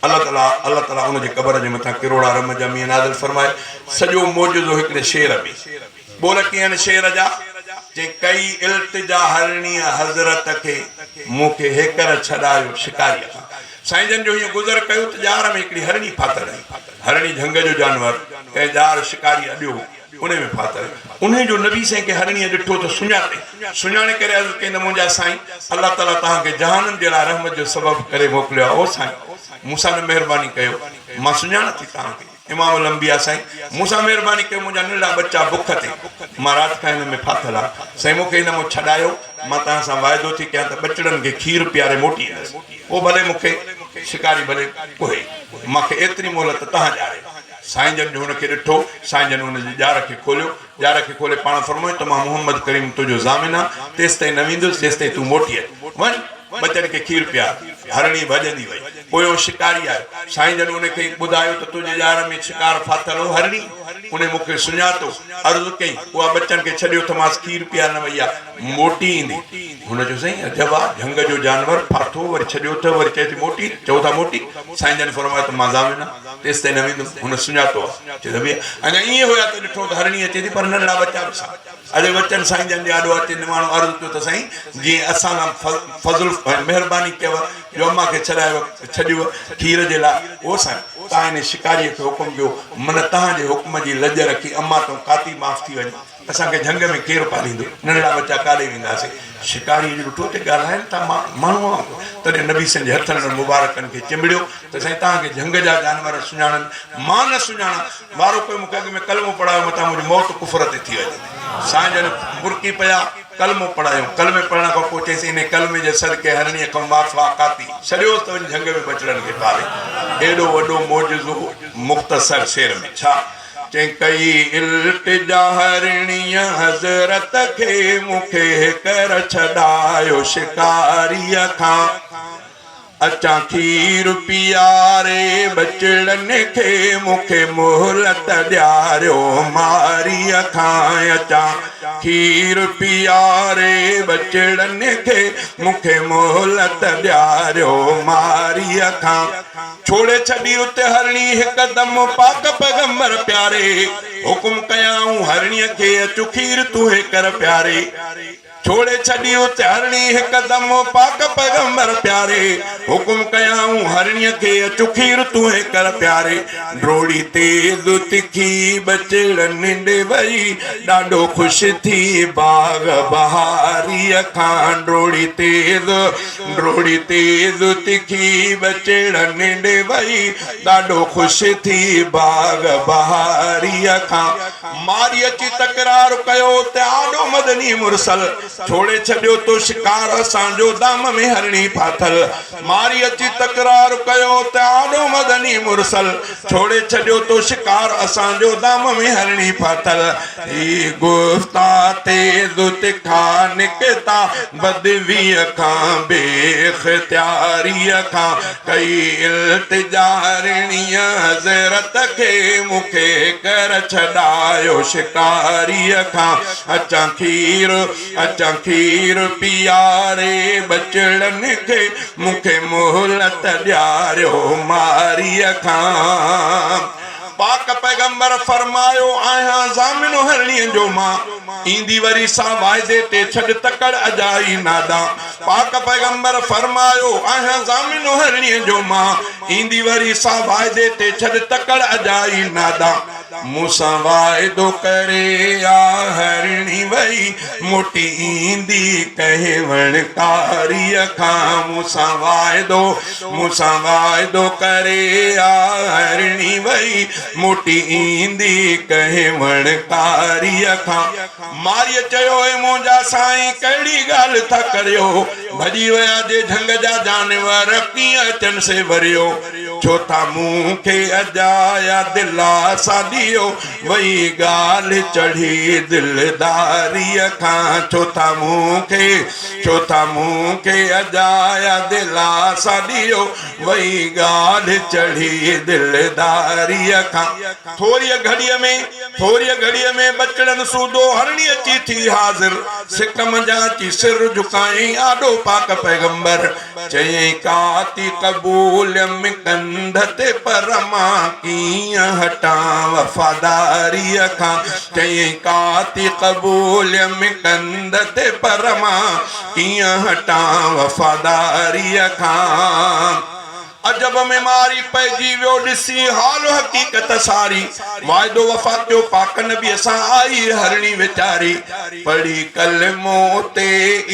الله تعالي الله تعالي ان جي قبر جي مٿان ڪروڙها رحم جا مينهن نازل فرمائي. سڄو معجزو هڪڙي شعر ۾. ٻول ڪيئن شعر جا، چي ڪئي التجا هرڻيء حضرت کي، مون کي هيڪر ڇڏايو شڪاريء کان. سائين جن جو هيئن گذر ڪيو ته ڄار ۾ هڪڙي هرڻي ڦاٿل هئي. هرڻي جهنگ جو جانور، ڪنهن ڄار شڪاريء اڏيو هو، انهي ۾ ڦاٿل. انهي جو نبي سائين کي هرڻيء ڏٺو ته سڃاتئين. سڃاڻي ڪري عرض ڪيائين ته منهنجا سائين! الله تعاليٰ توهان کي جهانن جي لاء رحمت جو سبب ڪري موڪليو آهي. او سائين! مون سان نه مهرباني ڪيو، مان سڃاڻان ٿي توهان کي. امام الانبياء سائين مون سان مهرباني ڪيو منهنجا ننڍڙا ٻچا بک تي مان رات کان هن ۾ ڦاٿل آهيان سائين مون کي هن مان ڇڏايو مان توهان سان واعدو ٿي ڪيان ته ٻچڙن کي کير پياري موٽي ايندس پوء ڀلي مون کي شڪاري ڀلي ڪهي مان کي ايتري مهلت توهان ڏياريو سائين جن جو هن کي ڏٺو سائين جن هن جي ڄار کي کوليو ڄار کي کولي پاڻ فرمايو ته مان محمد ڪريم تنهنجو ضامن آهيان تيستائين نه ويندس جيستائين تون موٽي اچ وڃ ٻچن کي کير پيار. هرڻي ڀڄندي وئي. پويون شڪاري آيو. سائين جن ان کي ٻڌايو ته تنهنجي ڄار ۾ شڪار ڦاٿل هو. هرڻي انهي مون کي سڃاتو. عرض ڪيائين، اها ٻچن کي ڇڏيو ٿمانس کير پيار نه وئي آ. موٽي ايندي. هن چيو، سائين عجب آ، جهنگ جو جانور ڦاٿو وري ڇڏيو اٿئو وري چئي ٿي موٽي، چئو ٿا موٽي. سائين جن فرمايو ته مان ضامن آ، تيستائين نه ويندم. هن سڃاتو آ. چي ته ڀيا اڃا ائين هيا ته ڏٺو ته هرڻي اچي ٿي پر ننڍڙا ٻچا به ساڻ. اڙي وچن سائين جن جي آڏو اچي نماڻو عرض ڪيو ته سائين جيئن اسان سان فضل ۽ مهرباني ڪيو جو امان کي ڇڏايو ڇڏيو کير جي لاء او سائين تان ان شڪاريء کي حڪم ڏيو من تهان جي حڪم جي لڄ رکي امان تون ڪاتي معاف ٿي وڃي اسان کي جهنگ ۾ ڪير پاليندو ننڍڙا ٻچا ڪاڏي وينداسين شڪاريء جو ڏٺو ته ڳالهائن ٿا ماڻهو وانگر تڏهن نبي سائين جي هٿن مبارڪن کي چنبڙيو ته سائين توهان کي جهنگ جا جانور سڃاڻن، مان نه سڃاڻان، وارو ڪيو مون کي اڳ ۾ ڪلمو پڙهايو متان منهنجي موت ڪفر تي ٿي وڃي. سائين جن مرڪي پيا، ڪلمو پڙهايائون، ڪلمي پڙهڻ کان پوء چيس انهي ڪلمي جي صدقي هرڻيء کان معاف آ ڪاتي ڇڏيوس ته وڃي جهنگ ۾ ٻچڙن کي پالي. ايڏو وڏو معجزو مختصر شعر ۾ ڇا چئين ڪئي التجا هرڻيء حضرت کي مون کي هيڪر ڇڏايو شڪاريء کان. اچان کير پياري ٻچڙن کي مون کي مهلت ڏياريو ماريء کان اچان کير پياري ٻچڙن کي مون کي مهلت ڏياريو ماريء کان ڇوڙي ڇڏي اتي هرڻي هڪدم پاڪ پيغمبر پياري حڪم ڪيائون هرڻيء کي اچ کير تون هيڪر پياري. ڇوڙي ڇڏي ات هرڻي هڪدم پاڪ پيغمبر پياري حڪم ڪيائون هرڻيء کي اچ کير تون هيڪر پياري ڊوڙي تيز تکي ٻچڙن ڏي وئي ڏاڍو خوش ٿي باغ بهاريء کان ڊوڙي تيز ڊوڙي تيز تکي ٻچڙن ڏي وئي ڏاڍو خوش ٿي باغ بهاريء کان ماري اچي تڪرار ڪيو ته آڏو مدني مرسل ڇوڙي ڇڏيو تو شڪار اسان جو دام ۾ هرڻي ڦاٿل ماري اچي تڪرار ڪيو ته آڏو مدني مرسل ڇوڙي ڇڏيو تو شڪار اسان جو دام ۾ هرڻي ڦاٿل هي گفتا تيز تکا نڪتا بدويء کان بي اختياريء کان ڪئي التجا هرڻيء حضرت کي مون کي ڪر ڇڏايو شڪاريء کان اچان کير اچان کير پياري ٻچڙن کي مون کي مهلت ڏياريو ماريء کان. پاڪ پيغمبر فرمايو، آهيان ضامن هرڻيء جو مان، ايندي وري سا واعدي تي ڇڏ تڪڙ اجائي نادان. پاڪ پيغمبر فرمايو، آهيان ضامن هرڻيء جو مان، ايندي وري سا واعدي تي ڇڏ تڪڙ اجائي نادان. مون سان واعدو ڪري آ هرڻي وئي، موٽي ايندي ڪنهن وڻڪاريء کان. مون سان واعدو مون سان واعدو ڪري آ هرڻي وئي، موٽي ايندي ڪنهن وڻڪاريء کان. مارئيء چيو، اي منهنجا سائين، ڪهڙي ڳالهه ٿا ڪريو؟ ڀڄي ويا جي جهنگ جا جانور، ڪيئن اچن سي وريو؟ ڇو ٿا مون کي اجايا دلاسا ڏيو؟ ڏيو، وئي ڳالهه چڙهي دلداريء کان، ڇو ٿا مون کي، ڇو ٿا مون کي اجايا دلاسا ڏيو، وئي ڳالهه چڙهي دلداريء کان. ٿوريء گهڙيء ۾، ٿوريء گهڙيء ۾ ٻچڙن سوڌو هرڻي اچي ٿي حاضر، سڪ منجهان اچي سر جهڪايائين آڏو پاڪ پيغمبر. چيائين ڪاتي قبوليم ڪنڌ تي پر مان ڪيئن هٽان وفاداريء کان چيائين ڪاتي قبوليم ڪنڌ تي پر مان ڪيئن هٽان وفاداريء کان. عجب ۾ ماري پئجي ويو ڏسي حال حقيقت ساري واعدو وفا ڪيو پاڪ نبيء سان آئي هرڻي ويچاري پڙهي ڪلمو تي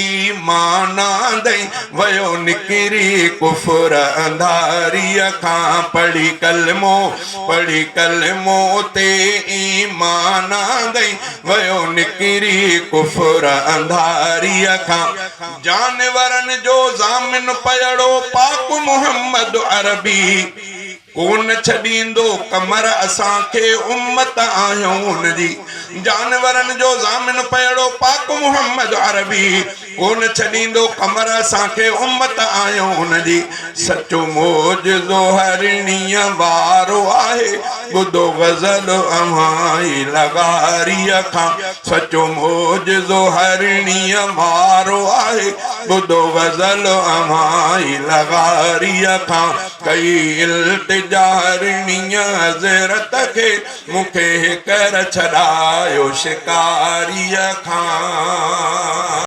ايمان آندئين، ويو نڪري ڪفر انڌاريء کان. پڙهي ڪلمو، پڙهي ڪلمو تي ايمان آندئين، ويو نڪري ڪفر انڌاريء کان. جانورن جو ضامن پيئڙو پاڪ محمد عربي. ڪونه ڇڏيندو قمر اسان کي امت آهيون ان جي جانورن جو ضامن پيئڙو پاڪ محمد عربي ڪونه ڇڏيندو قمر اسان کي امت آهيون ان جي سچو معجزو هرڻيء وارو آهي ٻڌو غزل اوهان ئي لغاريء کان سچو معجزو هرڻيء وارو آهي ٻڌو غزل اوهان ئي لغاريء کان ڪئي التجا هرڻيء حضرت کي، مون کي هيڪر ڇڏايو شڪاريء کان.